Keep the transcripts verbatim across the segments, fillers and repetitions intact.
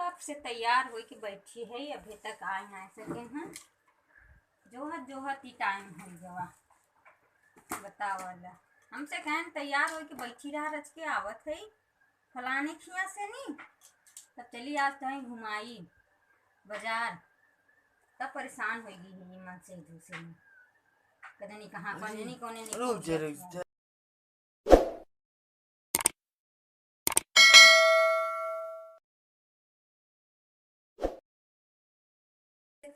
कब से तैयार होई के बैठी है, अभी तक आए ना सके हैं। जोहत जोहत ही टाइम हो गवा। बताओ ला, हमसे कहन तैयार होई के बैठी रहा, रच के आवत है फलाने खिया से नी, तब चली आज तो घुमाई बाजार। तब परेशान हो गई है ये मनसेधू से नी। कदनी कहाँ, अरे, कौने नी, कौने नी, रुक कौने जा, नी रुक किया। जा।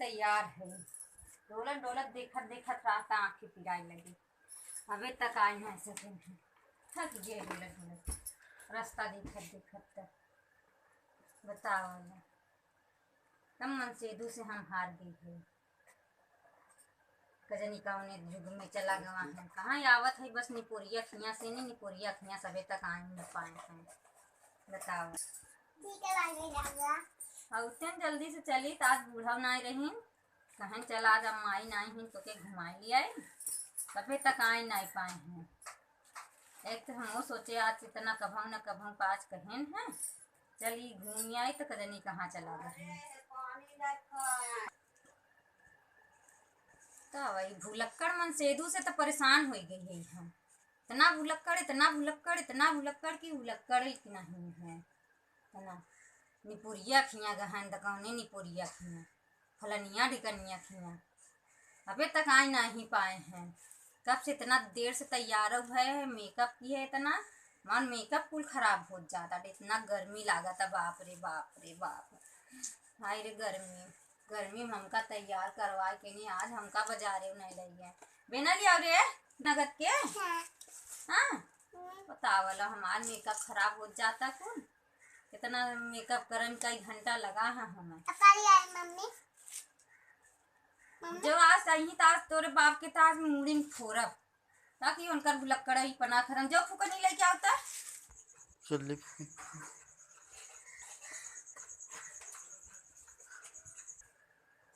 तैयार है। डोलत डोलत देखत देखत रात आँखें पिराए लगे। अबे तक आई ना सके हैं। थक गए डोलत डोलत। रास्ता देखत देखत तक। बताओ ना। तब मनसेधू से हम हार गए हैं। कजनी कौने जुग में चला गवा है। कहाँ आवत है बस निपोरिया खिया से नी, निपोरिया खिया सबे तक आए न पाए हैं। बताओ। ठीक है, भाई, राजा। और उतने जल्दी से चली त आज बूढ़ा नाई रहीन, कहन चला आज अम्माई नाई हिन तो के घुमाई लियाई, तबे तक आई नाई पाए हैं। एक तो हमहू सोचे आज इतना कभऊ न कभऊ पाँच कहन हैं, चली घूम आई तो कजनी कहाँ चला गए। तो वही भुलक्कड़ मनसेधू से तो परेशान हो गई है हम। इतना भुलक्कड़, इतना भुलक्कड़, इतना भुलक्कड़ कि भुलक्कड़ ही नहीं है। है ना? निपुरिया खिया गहन त कौने निपुरिया खिया, फलनिया ढिकनिया खिया, अबे तक आई नहीं पाए हैं। कब से इतना देर से तैयार भए है, मेकअप की है इतना, मान मेकअप कुल खराब हो जाता, इतना गर्मी लागत है, बाप रे बाप रे बाप। हाय रे गर्मी, गर्मी में हमका तैयार करवाए के नहीं, आज हमका बाजारे नहीं लइए। बेना लियाओ रे, नगद के। हाँ। हाँ? हम्म। बतावला, हमार मेकअप खराब हो जाता कुल। इतना मेकअप करे में कई घंटा लगा है हमें। पापा ले आए मम्मी। मम्मी। जो आज सही त आज तोरे बाप के त आज मूड़ी में फोड़ब, ताकि उनकर भुलक्कड़ई पना खरम। जो फुकनी लेके आवता। चल ले।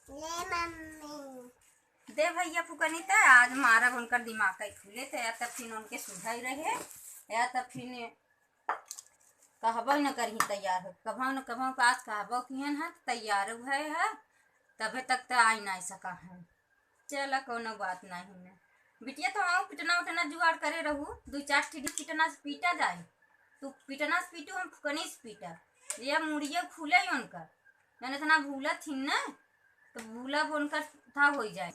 ले मम्मी। दे भैया फुकनी त आज मारब उनकर दिमाग कई खुले त या त फिर उनके सुधाई रहे या त फिर कहबो न करही तैयार हो, कभो न कभो पास कहबो किहन है, तैयार भए है, तबे तक त आई नाई सका है। चला, कौनो बात नाहीं है। बिटिया, तो आऊ पिटना उटना जुगाड़ करे रहू, दुई चार ठिठी पिटना से पीटा जाए। तू पिटना से पीटू, हम फुकनी से पीटा। ये मुड़िया खुले ही उनकर, जन इतना भूलत थी न, तो भूला उनकर था होई जाए।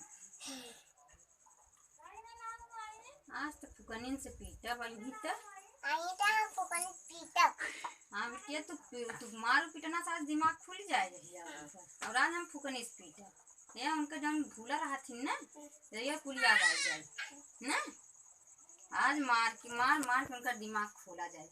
आज तो फुकनिन से पीटब, अइही त। आई त हम फुकनी पीटब। हाँ बिटिया, तू पी-, तू मारू पिटना से आज दिमाग खुल जाए जहिया उनका। और आज हम फुकनी से पीटब। ये उनका जौन भूला रहा थी ना, जहिया कुल याद आ जाए। ना? आज मार के, मार, मार के उनका दिमाग खोला जाए।